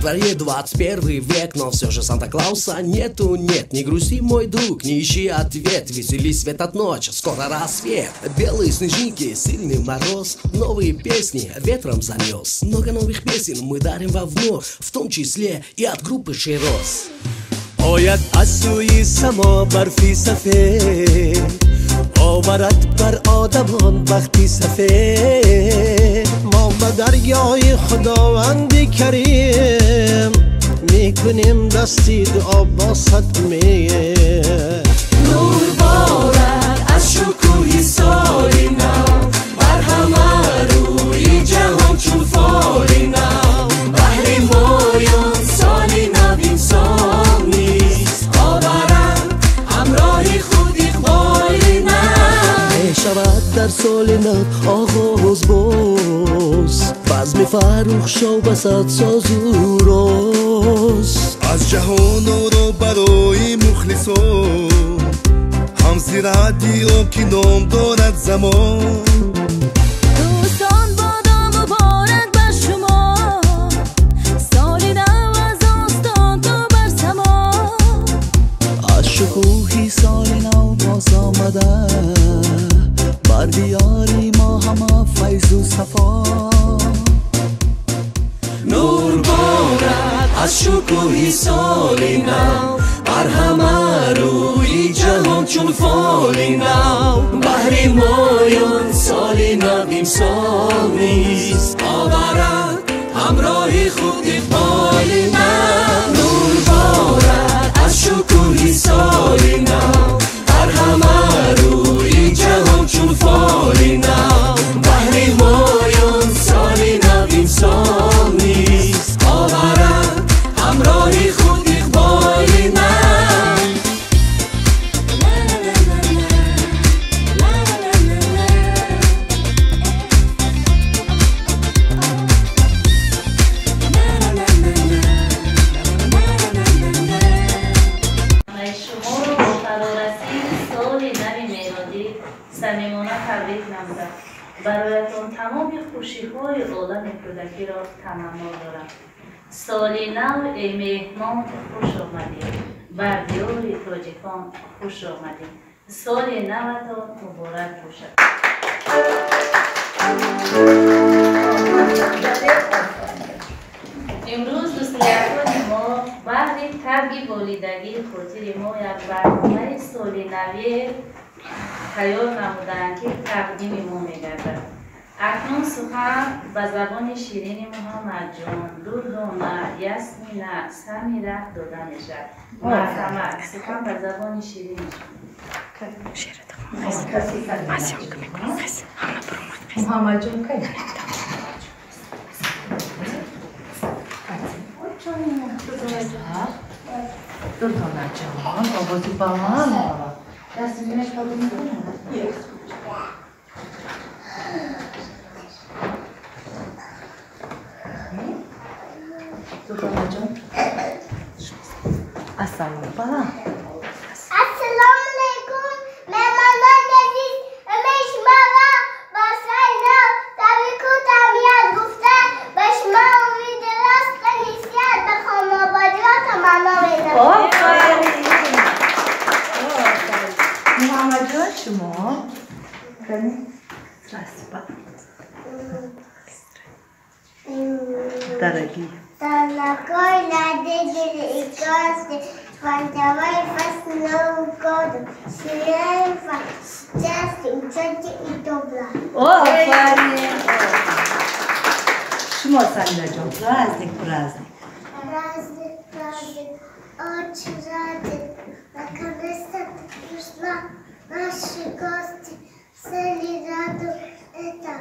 дворе 21 век, но все же Санта-Клауса нету, нет. Не грусти, мой друг, не ищи ответ. Веселись в этот ночь, скоро рассвет. Белые снежинки, сильный мороз, новые песни ветром занес. Много новых песен мы дарим вам вновь, в том числе и от группы Шерос. Ояд аз сӯи само барфи сафед, оварад бар одамон бахти сафед. Мо ба даргоҳи Худованди Карим мекунем дасти дуо бо сад умед. Нур борад аз шукӯҳи соли нав, бар ҳама рӯи ҷаҳон чун фоли нав. Баҳри моён соли нав имсол нест, оварад ҳамроҳи худ иқболи нав. Мешавад дар соли нав оғоз боз, базми фаррух шов ба сад созу роз. Аз ҷаҳон оро барои мухлисон, ҳамзираати он ки ном дорад замон. Дӯстон, бодо муборак бар шумо, соли нав аз остон то бар само. Аз шукӯҳи соли нав боз омада, бар диёри мо ҳама файзу сафо. Нур борад аз шукӯҳи соли нав, бар ҳама рӯи ҷаҳон чун фоли нав. Баҳри моён соли нав имсол нест, оварад ҳамроҳи худ иқболи нав. Нур борад аз шукӯҳи соли нав, бар ҳама рӯи ҷаҳон чун фоли нав. Баҳри моён соли нав имсол нест, оварад ҳамроҳи худ иқболи нав. Шуморо бо фарорасии соли нави мелодӣ самимона табрик намудам. Бароятон тамоми хушиҳои олами кӯдакиро таманно дорам. Соли нав, эй меҳмон, хуш омадӣ, бар диёри тоҷикон хуш омадӣ. Соли наватон муборак бошад. Имрӯз дӯстиякони мо баъди табъи болидагии хотири мо як барномаи соли навие тайёр намудаанд, ки тақдими мо мегардад. Акнун сухан ба забони ширини Муҳаммадҷон, Дурдона, Ясмина, Самира дода мешавад. Марҳамат, сухан ба забони ширини Муҳаммадҷон. Дурдонаҷон, овози баланд. Дастгираш қабул мекунад? Дурдонаҷон, ассалом баланд. Ассалому алайкум, меҳмонони азиз, ҳамаи шуморо ба соли нав табрику таҳният гуфта, ба шумо умеди рост ва нисият ба хонаводаро таманно менамоям. Офарин! Муҳаммадҷон, шумо? Здравствуйте. Дорогие. Дорогой родители и гости, поздравляю вас с Новым годом! Желаю вам счастья, удачи и добра! Офарин! Шумо, Самираҷон, праздник, праздник. Праздник, праздник, очень рады. Наконец-то пришла наши гости. Все рады. Это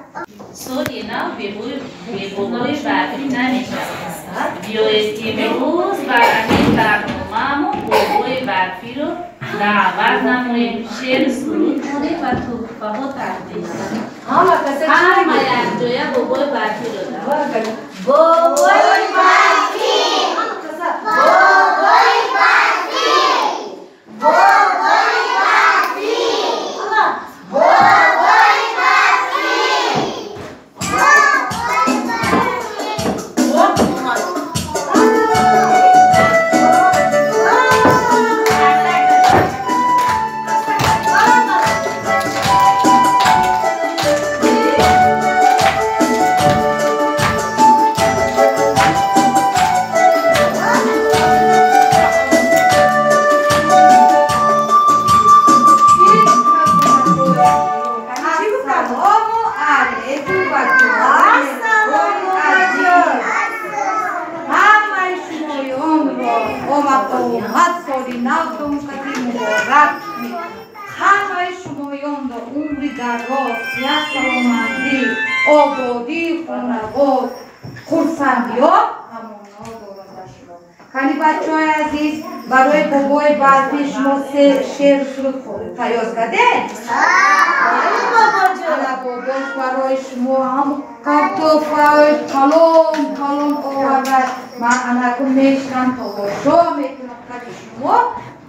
Соли нав бебобои барфӣ намешавад. Биёед имрӯз бар ҳамин барномаамон бобои барфиро даъват намоем, шеър суруд хонем ва туҳфаҳо тақдим намоем. Ҳама якҷоя бобои барфиро даъват. Бобои барфӣ! Бобои барфӣ! Бобои барфӣ! Бобои барфӣ! Бобои барфӣ! омад соли навтон кати муборак. Ҳамаи шумоёнро умри дароз, сиҳат, саломатӣ, ободӣ, хонавод, хурсандиё ҳамоно дорад ба шумо. Кани бачаҳои азиз, барои бобои барфӣ шумо се шеър суруд тайёр кардед? Ана бобош барои шумо ҳам картофаи калон калон овард. Ман анаку мешинам, тамошо мекунам қади шумо,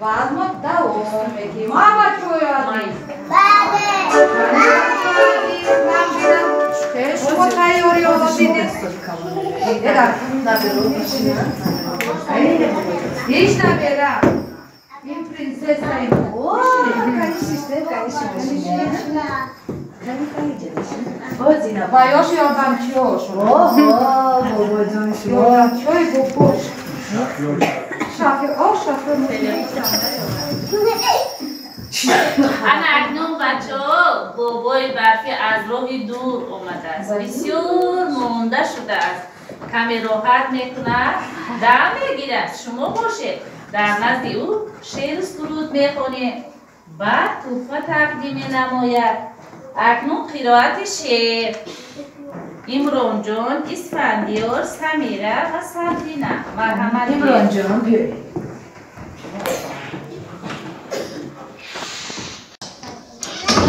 баъд мо давом медиҳем. А бачаҳои азиз? Бале. Ман бинам хеле шумо тайёрӣ дидед. Ҳеҷ набера. Ин принсессаи мо. Ва ёш ёрдамчиёш. Ёрдамчиёи бобош. Шофёр, о шофёр. Ана акнун бачаҳо, бобои барфӣ аз роҳи дур омадааст. Бисёр монда шудааст. Каме роҳат мекунад, дам мегирад. Шумо бошед, дар назди ӯ шеъру суруд мехонед, баъд тӯҳфа тақдим менамояд. Акнун қироати шеър. Имронҷон, Исфандиёр, Самира ва Сабрина. Марҳамат. Имронҷон, биёед.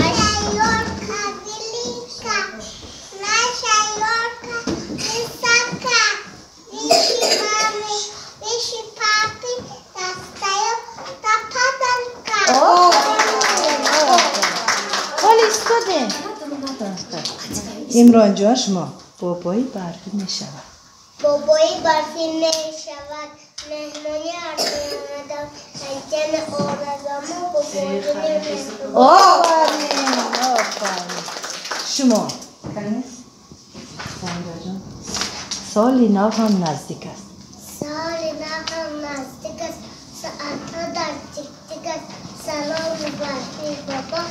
Наша ёлка велика, наша ёлка высока. Выше мамы, выше папы, достает до потолка. Ҳоли истодем. Имронҷон, шумо бобои барфӣ мешавад. Бобои барфӣ мешавад, меҳмони омада, ҷани оразамо бобоҷони меҳрубон. Офарин, офарин. Шумо Самираҷон, соли нав ҳам наздик аст. Соли нав ҳам наздик аст, соатҳо дар тик-тик аст. Саломи барфи бобо,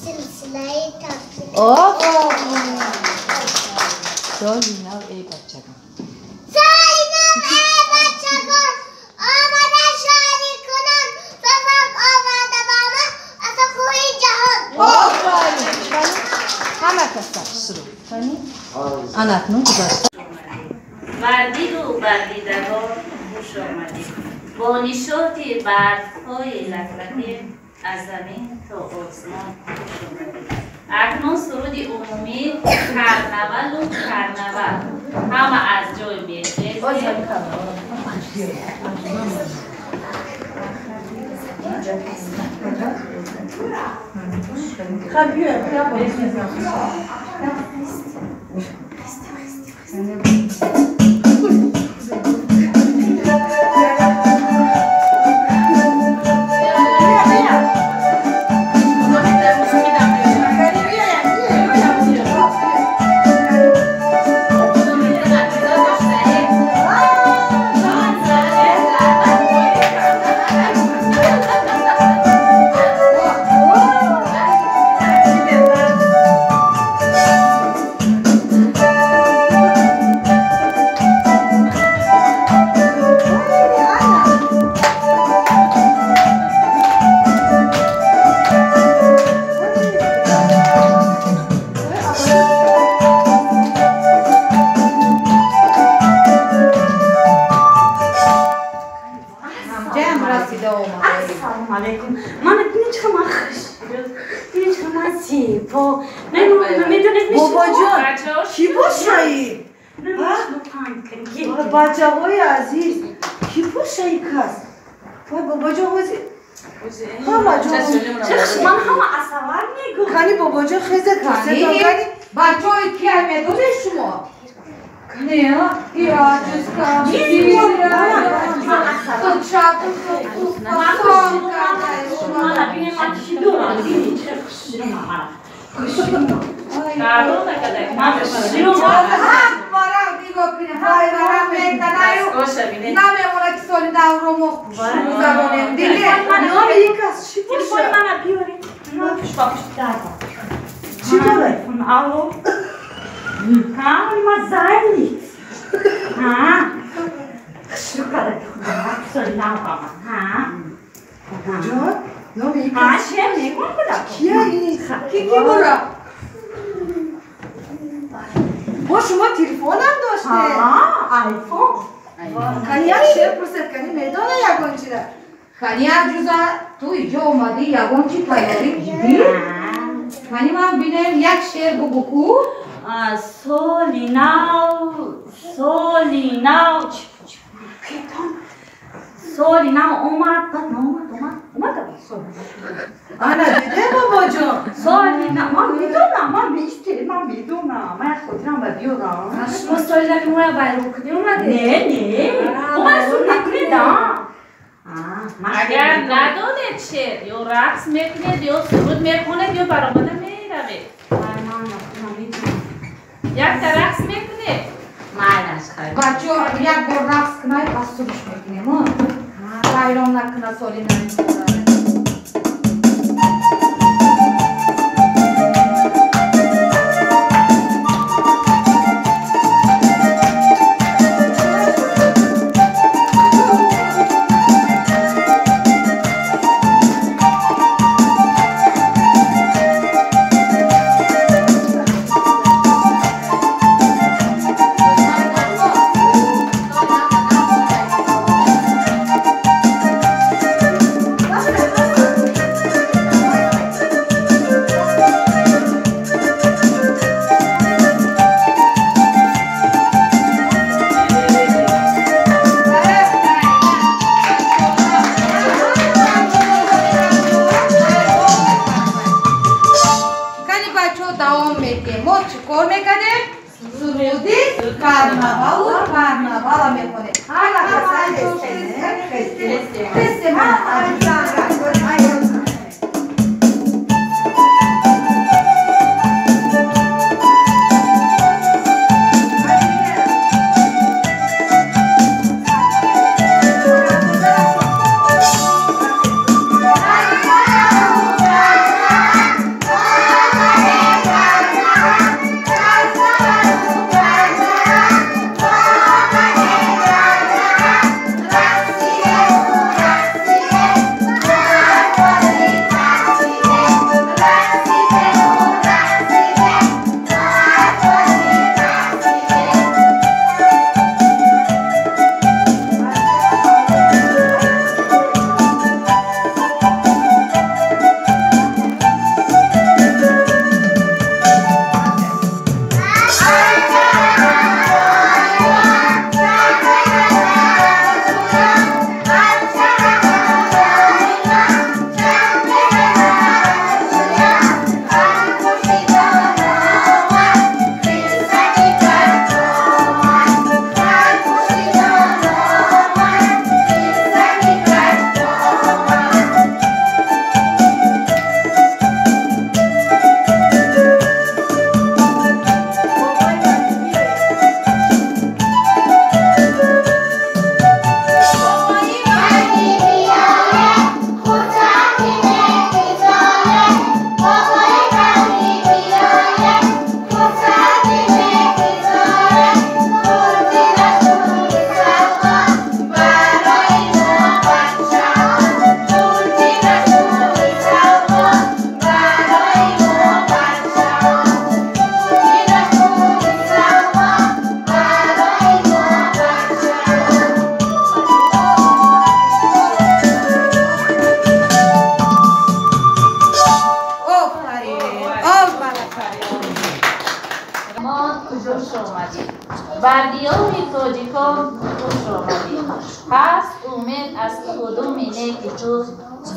силсилаи табрик. Офарин. Соли нав, эй бачагон. Соли нав, эй бачагон, омада шодӣ кунон, сафар омада ба мо аз кӯҳи ҷаҳон. Офарин. Ҳама каса шурӯъ. Ана акнун гузашта. Бар дилу бар дидагон хуш омадед. Бо нишоти барфҳои лаклакӣ аз замин то осмон хуш омадед. Акнун суруди умумӣ карнавалу карнавал. Ҳама аз ҷой мехезем. Бачаҳои азиз, ки бошаи кас? Вай бобоҷон ҳози ҳама ҷо ман ҳама асавар мегӯ. Кани бобоҷон хеза касетон кани. Бачаҳои кия медонед шумо? Не, иаҷузкам, Намемона ки соли навро мо гузаронем. Номи ин кас чӣ Телефони мана биёред. Пуш ба пушт дар. Чӣ дорад? Алло. Ҳа, ма занг. Ҳа. Хушрӯ карда соли нав ба ман. Ҳа. Бобоҷон, номи Ҳа, шеър мегӯям кӯдако. Кия ин? Ки ки бура? Бо шумо телефонам доштед? Ҳа, айфон. Кани як шеър пурсед, кани медона ягон чира? Кани Аҷуза, ту иҷо омадӣ, ягон чи тайёрӣ дидӣ? Кани ман бинем, як шеър бугӯ ку? Соли нав, соли нав, соли нав омад, баъд наомад, омад, омад сол. Ана диде, бобоҷон. Соли нав, ман медонам, ман меистем, ман медонам, ман як хотирам ба биёрам. Шумо соли нави моя вайрон кунӣ омадед? Не, не, омад сур накунед, а? Агар надонед шеър, ё рақс мекунед, ё суруд мехонед, ё баромада меравед. Якта рақс мекунед? Майлаш, хайр. Бачаҳо, як бор рақс кунай, пас суруш мекунем, вайрон накуна соли нави.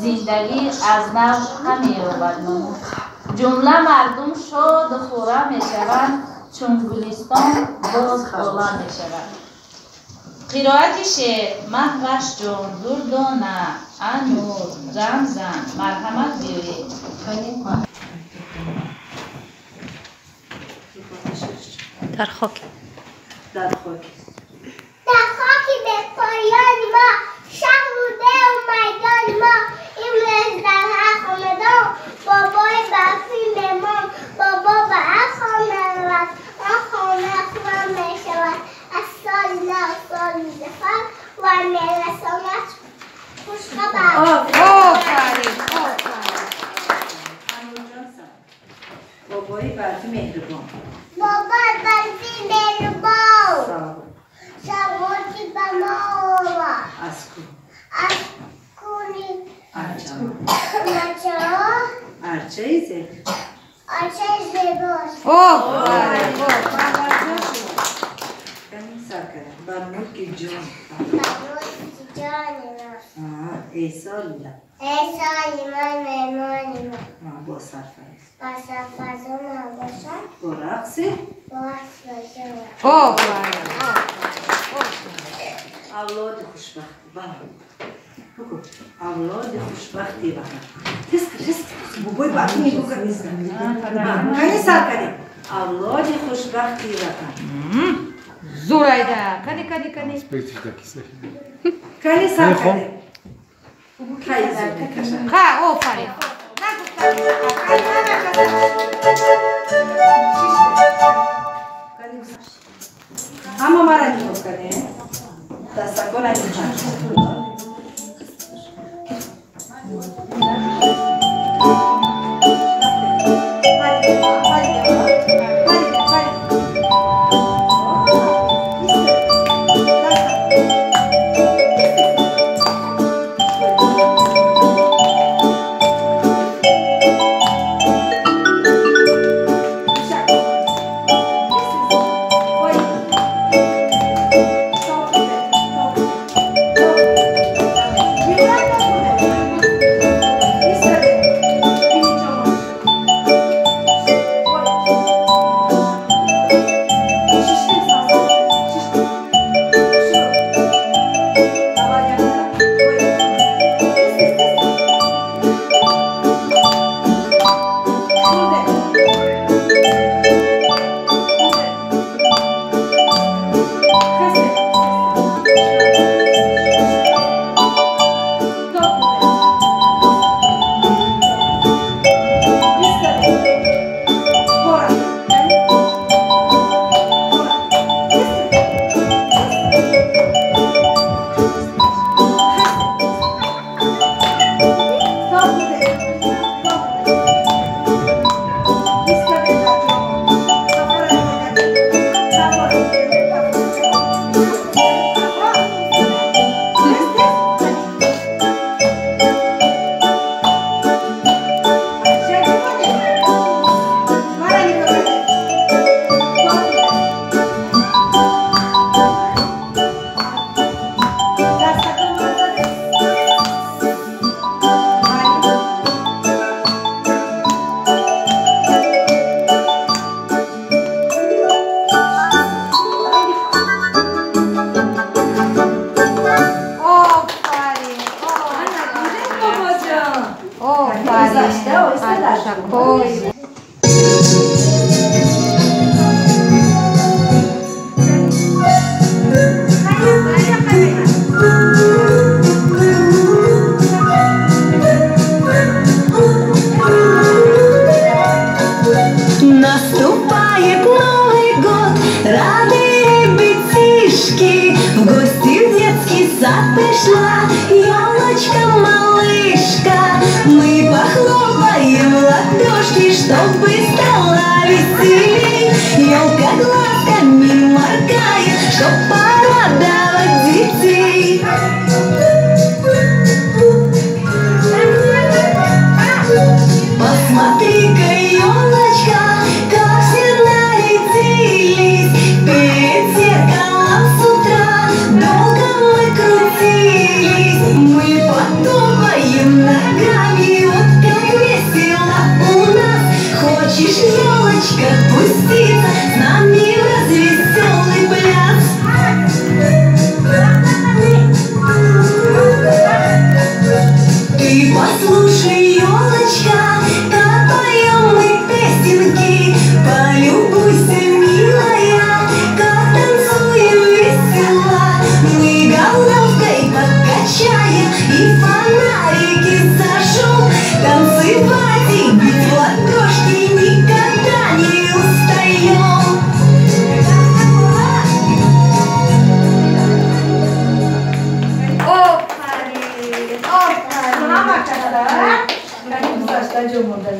Зиндагӣ аз нав ҳамеёбад нумуд. Ҷумла мардум шоду хуррам мешаванд, чун гулистон боз олам мешавад. Қироати шеър Маҳвашҷон, Дурдона, Анур, Рамзан, марҳамат биёед. Дар хок. Дар хок. Дар хоки бепоёни мо, шаҳру деҳу майдони мо, имрӯз дар ҳар хонадон бобои барфӣ мемон. Бобо ба ҳар хона равад, он хона хуррам мешавад. Аз соли нав соли зафар ва мерасонад хушхабар. меҳрубон. Бобои барфи меҳрубон. Савғоти ба мо овард. Аз кӯҳ. Аз кӯҳи Арчаҳо. Арчаҳо. Арчаи зебо. Арчаи зебост. Офарин. Кани сар кардем. Бар мулки ҷон. Бар мулки ҷони мо. Эй соли нав. Эй соли ман меҳмони мо. Бо сарфароз. Бо сарфарозон бошад. Бо рақси. Бо рақс бошад. Офарин. Авлоди хушбахт. Бала. Бугу. Авлоди хушбахти ватан. Тез тез бобои барфи нигоҳ кар. Кани сар кардем. Авлоди хушбахти ватан. Зурайда. Кани кани кани. Кани сар кардем. Кай зур мекашад. Ха, офарин. Ҳама мара нигоҳ кардем. Дастакона нигоҳ. Наступает Новый год, рады ребятишки, в гости в детский сад пришла елочка-малышка. Мы похлопаем в ладошки, чтобы стало веселей. Елка глазками моргает, чтоб порадовать детей. Посмотри-ка, елочка, как все нарядились. Перед зеркалом с утра долго мы крутились. Мы потопаем ногами, вот как весело у нас. Хочешь, елочка, пуститься с нами в развеселый пляс? Ты послушай, елочка, как поем мы песенки. Полюбуйся, милая, как танцуем весело. Мы головкой покачаем и фонарики зажжем. Танцевать и бить в ладошки никогда не устаем. Офарин, офарин. Ҳама каса. Кани гузашта ҷо монда.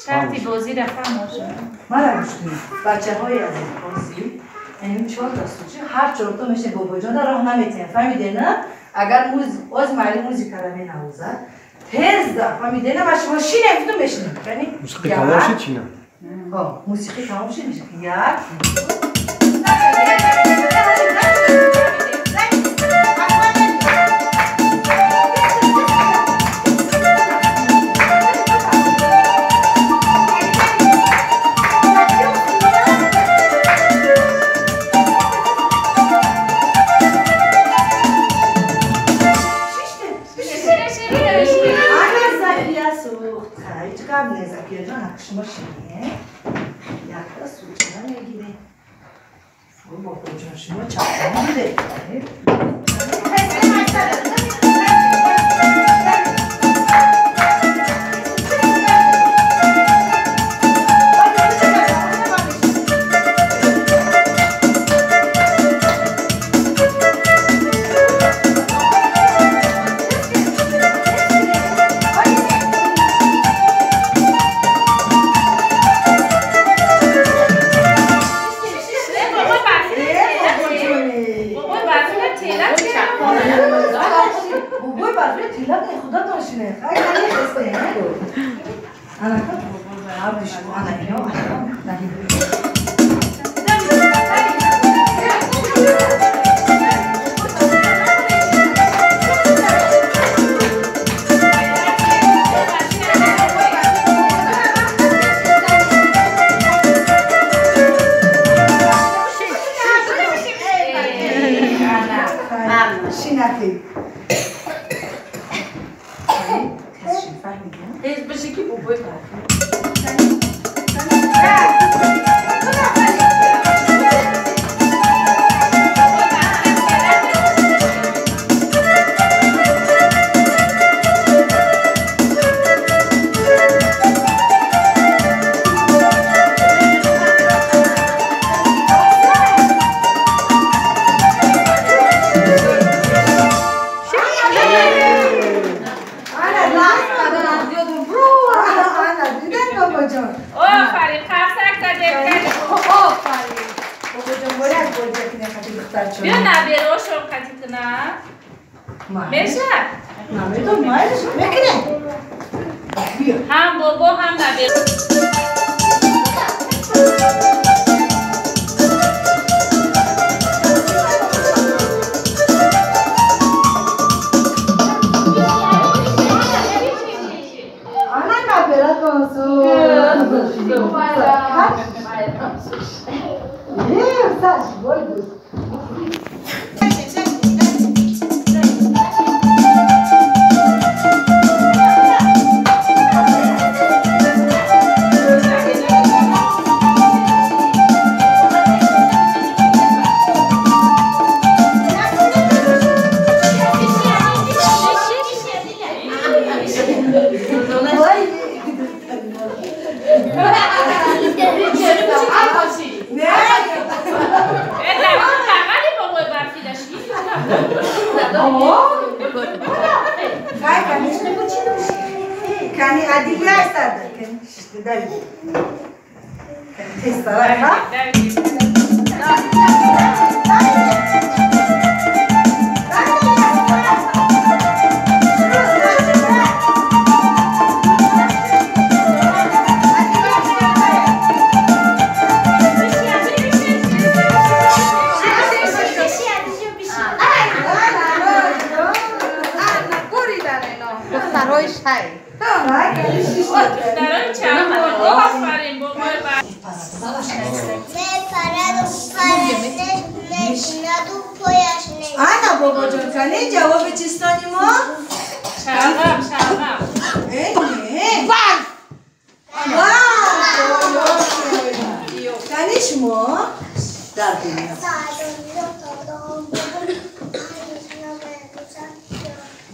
شرطی بازی را فهموش. مرا گوش کنید بچه‌های عزیز، بازی یعنی 4 تا سوچه هر 4 تا میشه بابا جان راه نمیتین، فهمیده نه؟ اگر موز معلم موزیک را مینوازد تیز ده، فهمیده نه؟ ما شما شینه گفتم میشینیم، یعنی موسیقی تمام شد چی نه؟ آه موسیقی تمام شد میشه یک شما چاپ بوده.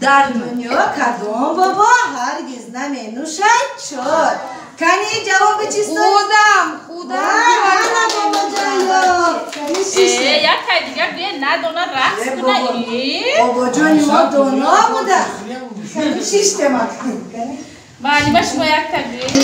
Дар дунё кадом бобо ҳаргиз наменӯшад чой? Кани ҷавоби чист? Худам, худам. Ана бобоҷон. Як дигар гӯя надона рақс куна. Бобоҷони мо доно буда. Кани шиштема. Маълима шумо якта гӯед.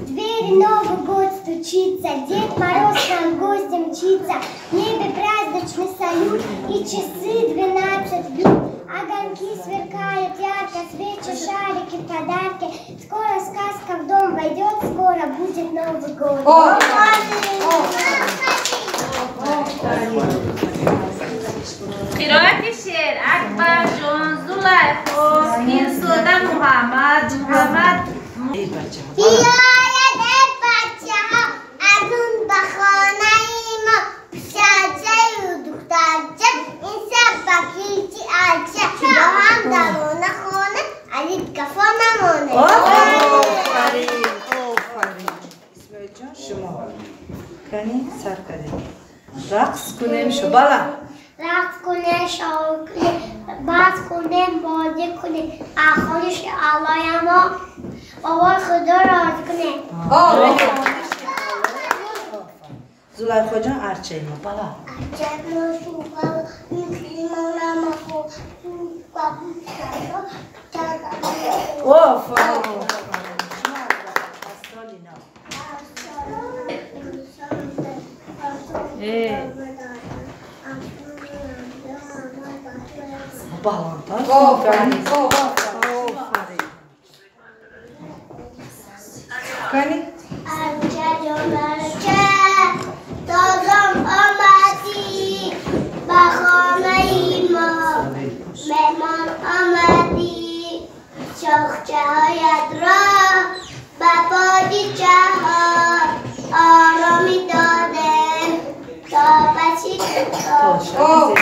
Дверь Новый год стучится, Дед Мороз к нам гостем мчится, в небе праздничный салют и часы 12 бьют. Огоньки сверкают ярко, свечи, шарики, подарки. Скоро сказка в дом войдет, скоро будет Новый год. قرائت شعر اکبر جان زلیخا پیرزاده محمد محمد بیاید ای بچه ها از اون به خانه ما پسرچه و دخترچه این شب با کیچی آلچه با هم درونه خانه علی کفا نمانه. آفرین آفرین. اسماعیل جان شما کنی سر کردیم رقص کنیم شو بالا رقص کنیم شو کنیم باز کنیم بازی کنیم اخوانش الله ما بابای خدا راضی کنیم. زلیخا جان ارچه ما بالا ارچه ما شو بالا آفرین. آفرین آفرین. کنی ارچه جان ارچه تازم آمدی به خانه ما مهمان آمدی شاخچه هایت را به پادیچه ها آرامی داده تا بچی تا.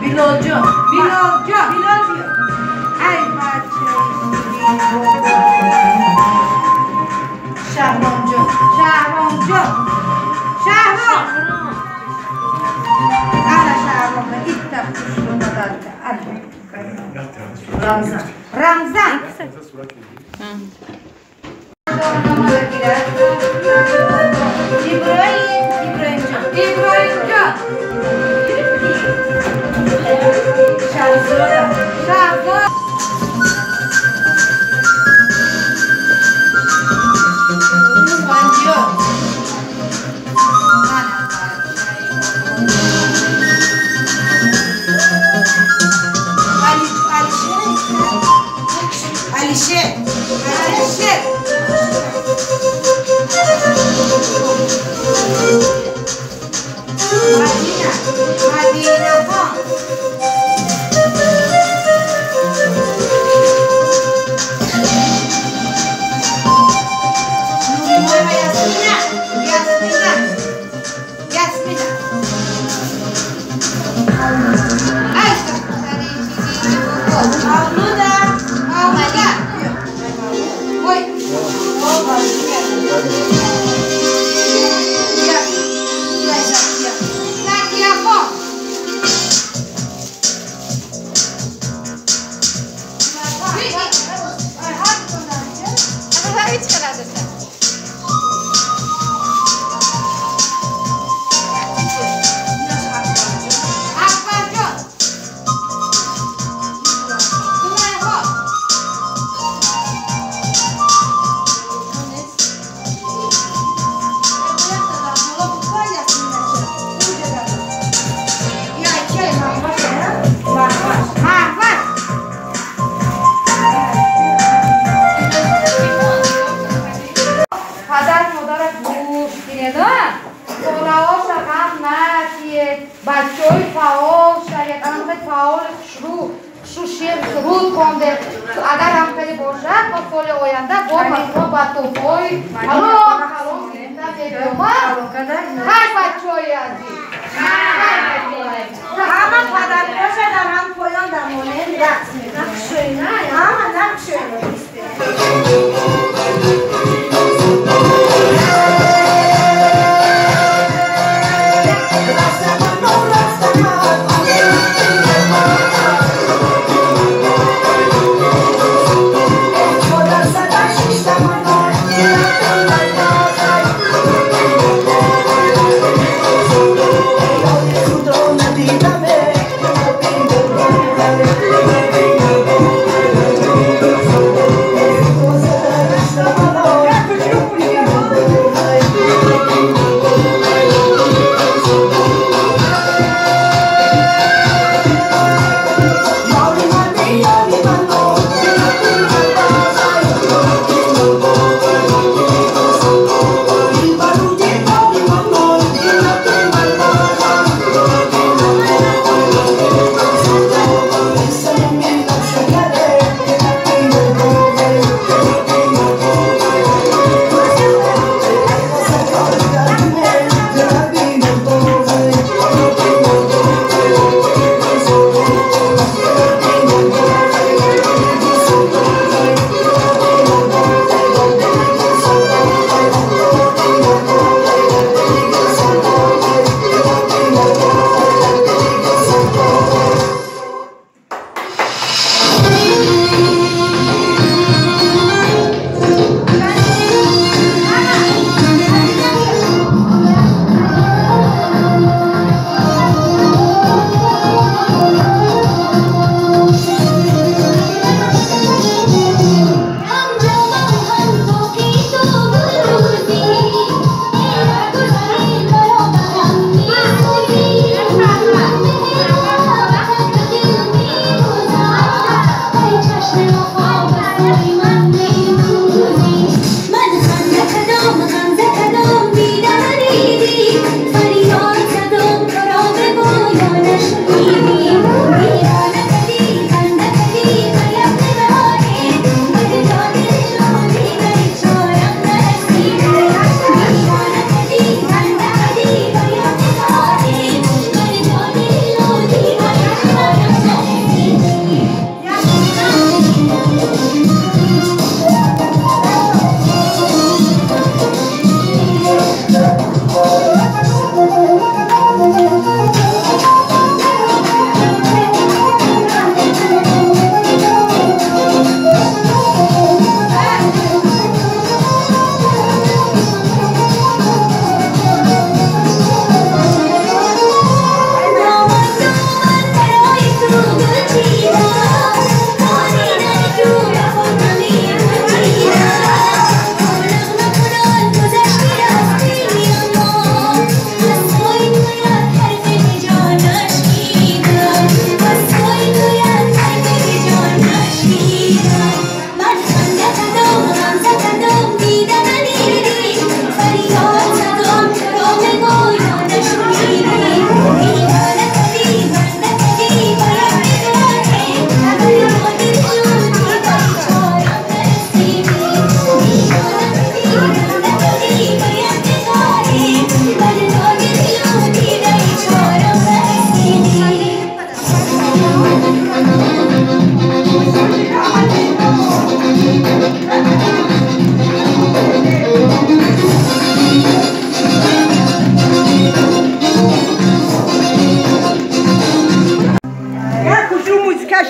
بیلال جان بیلال جان بیلال بیا. ای بچه شهرام جان شهرام جان شهرام انا شهرام ایتا خوشرو دادن رمزان رمزان ابراهیم ابراهیم جان ابراهیم جان شهزاده شهزاده علیشه علیشه مدینه مدینه خان یاسمینه یاسمینه یاسمینه Oh,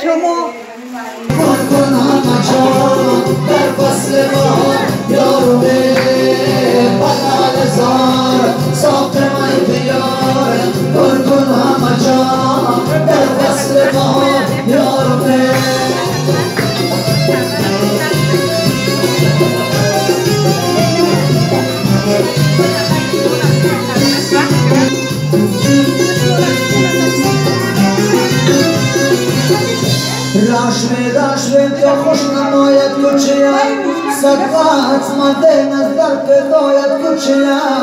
شما. کن همه جان در فصل بهار یارو بلال زار ساقی می بیار پر کن همه جان در فصل بهار یارو. رشوه یا خوش نماید کوچیم صدقات مده از در پیدایت کوچیم.